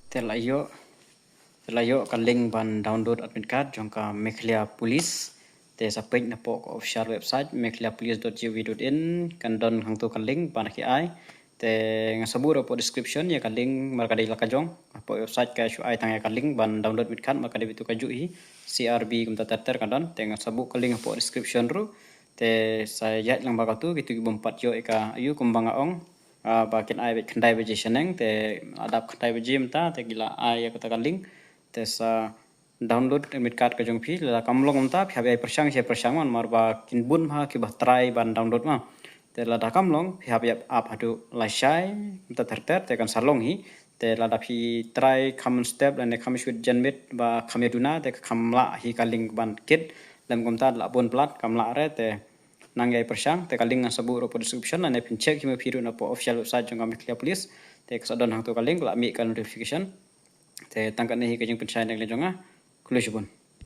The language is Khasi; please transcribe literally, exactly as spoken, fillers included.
Te la ïoh, te la ïoh ka link ban download admit card jong ka Meghalaya Police. Te sa peit napoh ka official website meghalaya police dot gov dot in, kan don hangto ka link ban ki ai. Te nga sa buh ruh hapoh description ïa ka link, mar ka dei la ka jong. Hapoh website ka shu ai tang ïa ka link ban download admit card, mar ka dei beit tu ka juh hi, C R B kumta ter ter ka don. Te nga sa buh ka link hapoh description ruh. Te sa ïaid lang bad katu, kitu ki bym pat ïoh ïa ka aïu, kumba nga ong, ah, ba kin ai beit khyndai baje shaneng, te la dap khyndai baje mynta te ki la ai ïa kata ka link. Te sa download admit card ka jong phi, lada kam long mynta phi hap ïai pyrshang, ïai pyrshang man, mar ba kin bun ma kiba try ban download ma. Te lada kam long phi hap ïa ap haduh lashai mynta ter ter, te kan sa long hi. Te lada phi try kham mynstep lane kham shu jan miet ba kham ïa duna, te kham lah hi ka link ban kit. Lem kumta la bun palat kam lah re, te nang ïai pyrshang. Te ka link ngan sa buh ruh hapoh description, lane phin check hi ma phi ruh napoh official website jong ka Meghalaya Police. Te ka sa don hangto ka link, la mih ka notification. Te tang kane hi ka jingpynshai na ka liang jong nga. Khublei shibun.